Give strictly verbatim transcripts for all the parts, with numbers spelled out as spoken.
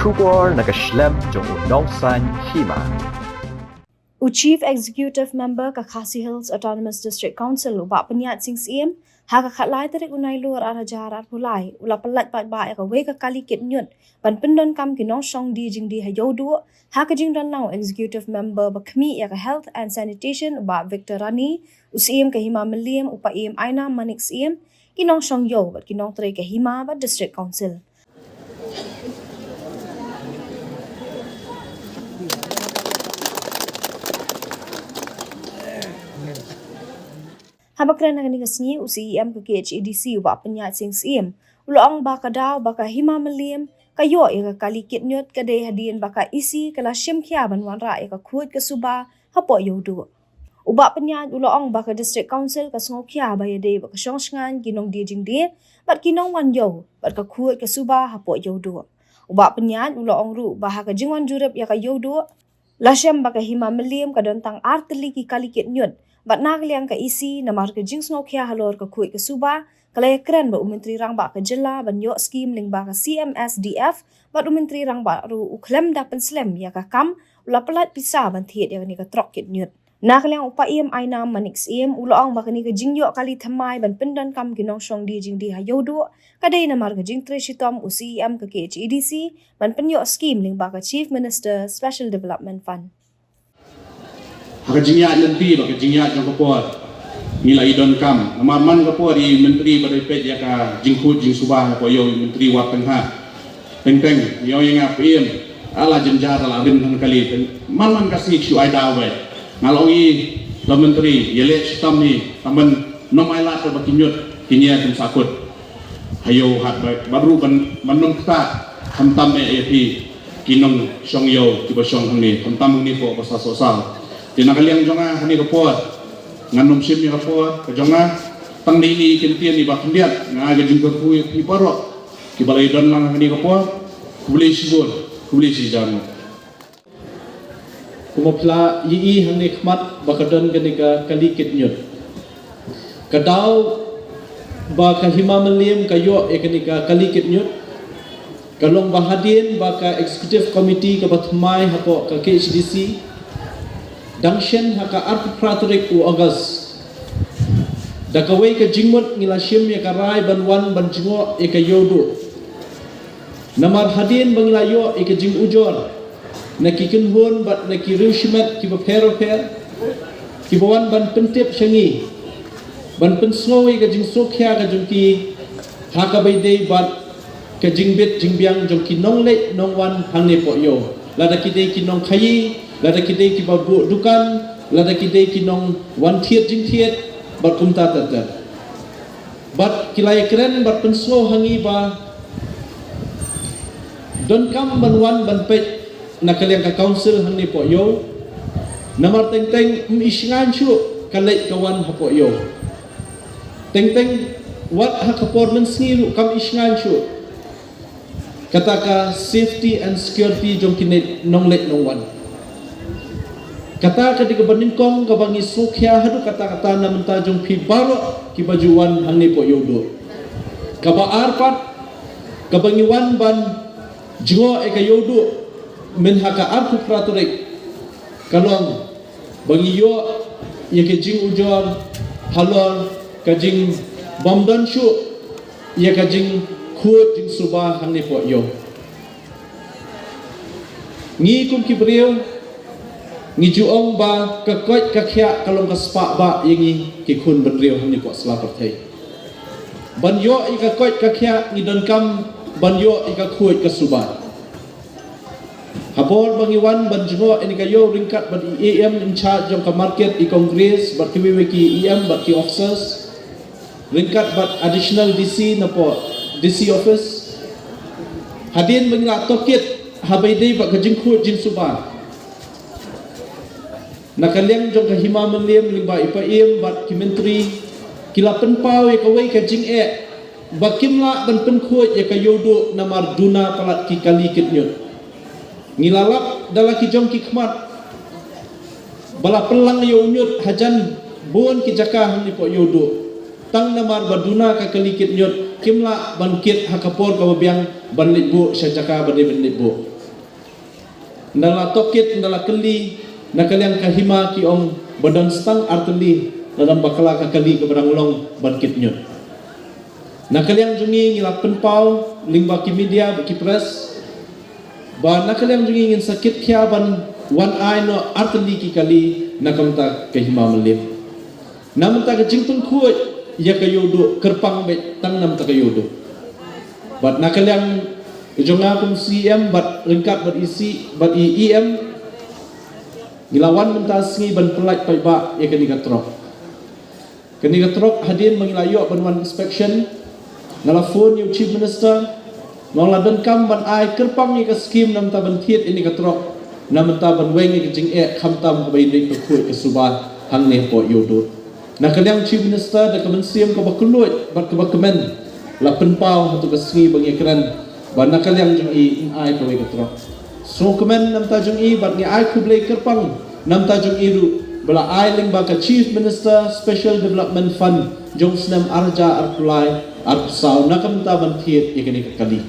Khubor na ka shlem jong u nongsan hima. U Chief Executive Member ka Khasi Hills Autonomous District Council, u Bah Pyniaid Singh Syiem, ha ka khatlai tarik u Nailur arhajar arphew lai, u la pyllait paidbah ïa kawei ka kali kit ñiut ban pyndonkam ki nongshong die jingdie ha Ïewduh, ha ka jingdon lang u Executive Member ba khmih ïa ka Health and Sanitation, u Bah Victor Rani, u Syiem ka Hima Mylliem, u Paiem Ainam Manik Syiem, ki nongshong ïew bad ki nongtrei ka hima bad District Council. Haba kren ha kane ka sngi, u C E M ka K H A D C, u Bah Pyniaid Singh Syiem, u la ong ba ka daw ba ka Hima Mylliem ka ïoh ïa ka kali kit ñiut ka dei hadien ba ka E C ka la shim khia ban wanrah ïa ka khuid ka suba hapoh Ïewduh. U Bah Pyniaid u la ong ba ka District Council ka sngewkhia ba ïadei bad ka shong shngaiñ ki nongdie jingdie bad ki nongwan ïew bad ka khuid ka suba hapoh Ïewduh. U Bah Pyniaid u la ong ruh ba ha ka jingwan jurip ïa ka Ïewduh, la shem ba ka Hima Mylliem ka don tang ar tylli ki kali kit ñiut bad na ka liang ka E C, namar ka jingsngewkhia halor ka khuid ka suba, ka la ïakren bad u Myntri Rangbah ka jylla ban ïoh skim lyngba ka C M S D F, bad u Myntri Rangbah ruh u khlem da pynslem ïa ka kam, u la pyllait pisa ban thied ïa kane ka trok kit ñiut. Na ka liang u Paiem Ainam Manik Syiem u la ong ba kane ka jingïoh kali thymmai ban pyndonkam ki nongshong die jingdie ha Ïewduh ka dei namar ka jingtrei shitom u C E M ka K H A D C ban pynïoh skim lyngba ka Chief Minister Special Development Fund. Ha ka jingïaid lynti bad ka jingïaid jong ka por, ngi la ïa donkam. Namar man ka por i Myntri ba dei peit ïa ka jingkhuid jingsuba hapoh Ïew, i Myntri Wat Pynghar. Teng teng, ïoh ïa nga Paiem, ala jynjar la rim than kali. Man man ka sngi shu ai daw beit. Nga la ong i la Myntri, ïaleh shitom hi, tang ban nym ai lad ba ki ñiut ki ñiar kin sahkut. Ha Ïew hat beit, bad ruh ban, ban nym ktah, khamtam eh ïa phi ki nongshong ïew kiba shong hangne, khamtam hangne hapoh Basa Sohsal. Te na ka liang jong nga hangne ka por, ngan nym shim ïa ka por ka jong nga, tang dei ine i kyntien iba khyndiat, nga ai ka jingkyrkhu ïa phi baroh kiba la ïa don lang hangne ka por. Khublei shibun, khublei shihajar nguh. Kumba phi la ïohi hangne khmat ba ka don kane ka kali kit ñiut. Ka daw ba ka Hima Mylliem ka ïoh ïa kane ka kali kit ñiut ka long ba hadien ba ka Executive Committee kaba thymmai hapoh ka K H A D C dang shen ha ka arphew phra tarik u August, da kawei ka jingmut ngi la shim ïa ka rai ban wan ban jngoh ïa ka Ïewduh. Namar hadien ba ngi la ïoh ïa ka jingujor na ki kynhun bad na ki riew shimet kiba pher bapher, kiba wan ban pyntip sha ngi, ban pynsngew ïa ka jingsngewkhia ka jong ki ha kaba ïadei bad ka jingbit jingbiang jong ki nongleit nongwan hangne hapoh Ïew. Lada ki dei ki nongkhaïi, lada ki dei kiba buh dukan, lada ki dei ki nongwan thied jingthied, bad kumta ter ter. Bad ki la ïakren bad pynsngew ha ngi ba donkam ban wan ban peit na ka liang ka council hangne hapoh Ïew. Namar teng teng ym i shngaiñ shuh ka leit ka wan hapoh Ïew. Teng teng wat ha ka por mynsngi ruh kam i shngaiñ shuh. Kata ka safety and security jong ki nongleit nongwan. Kata ka dei kaba nyngkong kaba ngi sngewkhia haduh katta katta na bynta jong phi baroh kiba ju wan hangne hapoh Ïewduh. Kaba ar pat, kaba ngi wan ban jngoh ïa ka Ïewduh mynha ka arphew phra tarik, ka long ba ngi ïoh ïa ka jingujor halor ka jingbymdon shuh ïa ka jingkhuid jingsuba hangne hapoh Ïew. Ngi kum ki briew ngi ju ong ba ka koit ka khiah ka long ka spah bah ïa ngi ki khun bynriew hangne hapoh sla pyrthei. Ban ïoh ïa ka koit ka khiah ngi donkam ban ïoh ïa ka khuid ka suba. Ha por ba ngi wan ban jngoh ïa kane ka Ïew, ryngkat bad i E M in charge jong ka market, i Kong Grace bad kiwei kiwei ki E M bad ki officers, ryngkat bad additional D C napoh D C office. Hadien ba ngi la tohkit ha ba ïadei bad ka jingkhuid jingsuba, na ka liang jong ka Hima Mylliem lyngba i Paiem bad ki myntri ki la pynpaw ïa kawei ka jingeh ba kim lah ban pynkhuid ïa ka Ïewduh namar duna palat ki kali kit ñiut. Ngi la lap da la ki jong ki khmat ba la pynlang ïa u ñiut hajan bun ki jaka hangne hapoh Ïewduh. Tang namar ba duna ka kali kit ñiut kim lah ban kit ha ka por kaba biang ban leit buh sha jaka ba dei ban leit buh. Nda la tohkit, nda la kylli, na ka liang ka hima ki ong ba don stang artylli, lada ym bakla ka kali kaba dang long ban kit ñiut. Na ka liang jong ngi ngi la pynpaw lyngba ki media bad ki press ba na ka liang jong ngi ngin sa kit khia ban wan ai noh artylli ki kali na ka bynta ka hima Mylliem. Na ka bynta ka jingpynkhuid ïa ka Ïewduh kyrpang beit tang na ka bynta ka Ïewduh. Bad na ka liang jong nga kum CEM bad ryngkat bad i C bad i EM, ngi la wan mynta sngi ban pyllait paidbah ïa kane ka trok. Kane ka trok hadien ba ngi la ïoh ban wan inspection, nga la phone ïa u Chief Minister, nga ong la donkam ban ai kyrpang ïa ka skim na ka bynta ban thied ïa kane ka trok, na ka bynta ban weng ïa ka jingeh khamtam kaba ïadei ka khuid ka suba hangne hapoh Ïewduh. Na ka liang Chief Minister da ka mynsiem kaba kylluid bad kaba kmen, la pynpaw ha katu ka sngi ba ngi ïakren ba na ka liang jong i yn ai kawei ka trok. Sngewkmen na ka bynta jong i bad ngi ai khublei kyrpang na ka bynta jong i ruh ba la ai lyngba ka Chief Minister Special Development Fund jong u snem ar hajar arphew lai arphew saw na ka bynta ban thied ïa kane ka kali.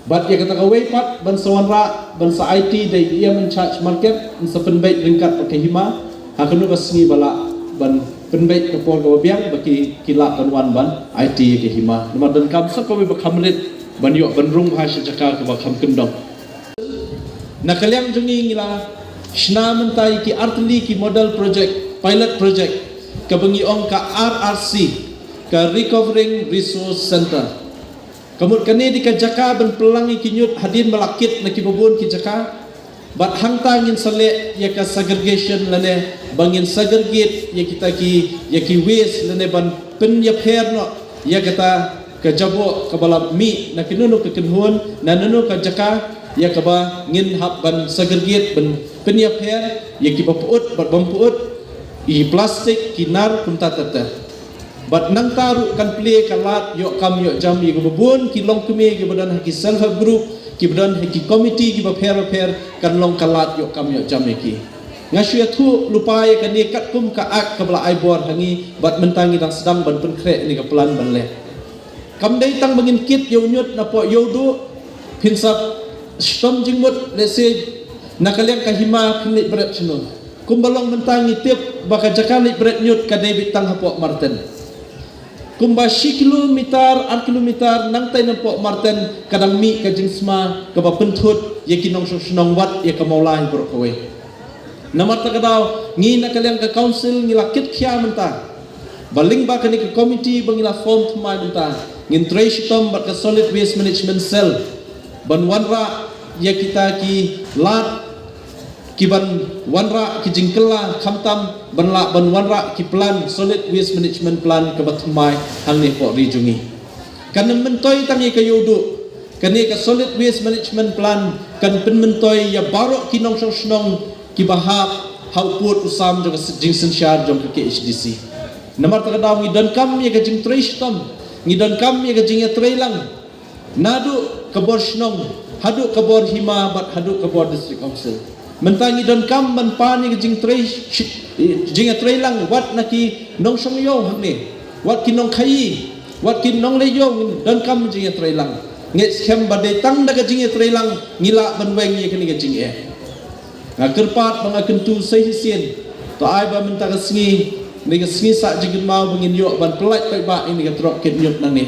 Bad ïa kata kawei pat ban sa wanrah ban sa aiti da i EM in charge market, yn sa pynbeit ryngkat bad ka hima ha kano ka sngi ba lah ban pynbeit ka por kaba biang ba ki, ki lah ban wan ban aiti ïa ka hima. Namar donkam sa kawei ba kham rit ban ïoh ban rung ha shi jaka kaba kham kyndong. Na ka liang jong ngi ngi la shna mynta ïa ki artylli ki model project, pilot project, kaba ngi ong ka RRC, ka Recovering Resource Center. Ka mut kane dei ka jaka ban pynlang ïa ki ñiut hadien ba la kit na kiba bun ki jaka. Bad hangta ngin sa leh ïa ka segregation lane ba ngin segregate ïa kita ki, ïa ki waste lane ban pynïapher noh ïa kata ka jaboh kaba la mih na kano kano ka kynhun, na kano kano ka jaka, ïa kaba ngin hap ban segregate ban pynïapher ïa kiba pyut bad bym pyut, i plastik, ki nar, kumta ter ter. Bad nangta ruh kan plie ka lad ïoh kam ïoh jam ïa kiba bun ki longkmie kiba don ha ki self help group, kiba don ha ki committee kiba pher bapher, kan long ka lad ïoh kam ïoh jam ïa ki. Nga shu ïathuh lypa ïa kane katkum ka act kaba la ai bor ha ngi bad mynta ngi dang sdang ban pynkhreh ïa kane ka plan ban leh. Kam dei tang ba ngin kit ïa u ñiut napoh Ïewduh, phin sa shitom jingmut lehse na ka liang ka hima phin leit bret shano. Kumba long mynta ngi tip ba ka jaka leit bret ñiut ka dei beit tang hapoh Marten. Kumba shi kilometer, ar kilometer nangtai napoh Marten ka dang mih ka jingsma kaba pynthut ïa ki nongshong shnong wat ïa ka Mawlai baroh kawei. Namar kata ka daw ngi na ka liang ka council ngi la kit khia mynta ba lyngba kane ka committee ba ngi la form thymmai mynta, ngin trei shitom bad ka Solid Waste Management Cell ban wanrah ïa kita ki lad, ki ban wanrah ki jingkylla, khamtam ban lah ban wanrah ki plan, Solid Waste Management Plan kaba thymmai hangne hapoh ri jong ngi. Kan ym myntoi tang ïa ka Ïewduh, kane ka Solid Waste Management Plan kan pynmyntoi ïa baroh ki nongshong shnong kiba hap ha u pud u sam jong ka jingsynshar jong ka KHADC. Namar kata ka daw ngi donkam ïa ka jingtrei shitom, ngi donkam ïa ka jingïatreilang naduh ka bor shnong haduh ka bor hima bad haduh ka bor District Council. Mynta ngi donkam ban pan ïa ka jingtrei shi-, jingïatreilang wat na ki nongshong ïew hangne, wat ki nongkhaïi, wat ki nongleit ïew, ngi donkam jingïatreilang. Ngeit skhem ba dei tang da ka jingïatreilang ngi lah ban weng ïa kane ka jingeh. Nga kyrpad ba nga kyntu sa shisien, to ai ba mynta ka sngi, ne ka sngi sah jingkynmaw ba ngin ïoh ban pyllait paidbah ïa kane ka trok kit ñiut nangne.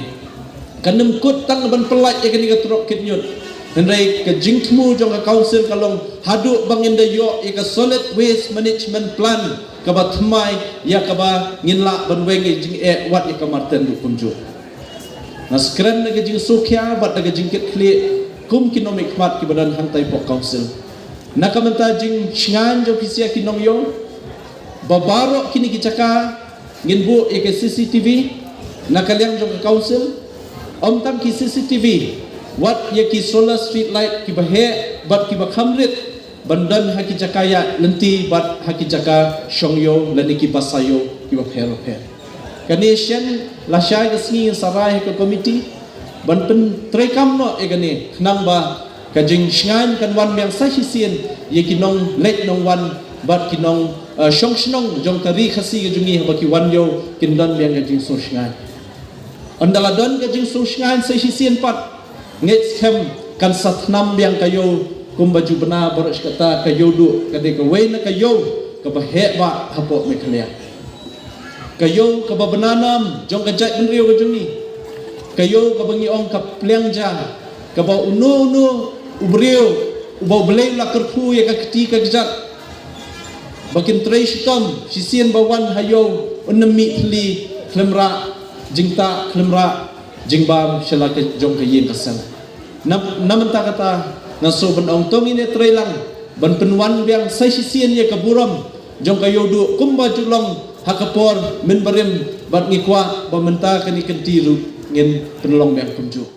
Kan ym kut tang ban pyllait ïa kane ka trok kit ñiut, hynrei ka jingthmu jong ka council ka long haduh ba ngin da ïoh ïa ka Solid Waste Management Plan kaba thymmai, ïa kaba ngin lah ban weng ïa jingeh wat ïa ka Marten ruh kumjuh. Nga skren da ka jingsngewkhia bad da ka jingkitkhlieh kum ki nongmihkhmat kiba don hangtai hapoh council. Na ka bynta jingshngaiñ jong phi sha ki nongïew, ba baroh kine ki jaka ngin buh ïa ka CCTV na ka liang jong ka council. Ym tang ki CCTV, wat ïa ki solar street light kiba heh bad kiba kham rit ban don ha ki jaka ïaid lynti bad ha ki jaka shong ïew lane ki basa ïew kiba pher bapher. Kane shen lashai ka sngi ngin sa rai ha ka committee ban pyntreikam noh ïa kane, khnang ba ka jingshngaiñ kan wan biang sa shisien ïa ki nongleit nongwan bad ki nong, eh, shong shnong jong ka ri Khasi ka jong ngi, haba ki wan ïew kin don biang ka jingsngewshngaiñ. Ynda la don ka jingsngewshngaiñ sa shisien pat, ngeit skhem kan sa thnam biang ka ïew Kumba ju bna baroh shi katta, ka Ïewduh ka dei kawei na ka ïew kaba heh bha hapoh Meghalaya. Ka ïew kaba bna nam jong ka jaitbynriew ka jong ngi. Ka ïew kaba ngi ong ka pliang ja, kaba uno uno u briew uba U Blei u la kyrkhu ïa ka kti ka kjat, ba kin trei shitom, shisien ba wan ha ïew un ym mih thylli khlem rah jingtah, khlem rah jingbam sha la ka jong ka ïing ka sem. Na, na mynta kata, nga sngewbha ban ong to ngin ïa trei lang ban pynwan biang sa shisien ïa ka burom jong ka Ïewduh kumba ju long ha ka por mynbarim, bad ngi kwah ba mynta kane ka kynti ruh ngin pynlong biang kumjuh.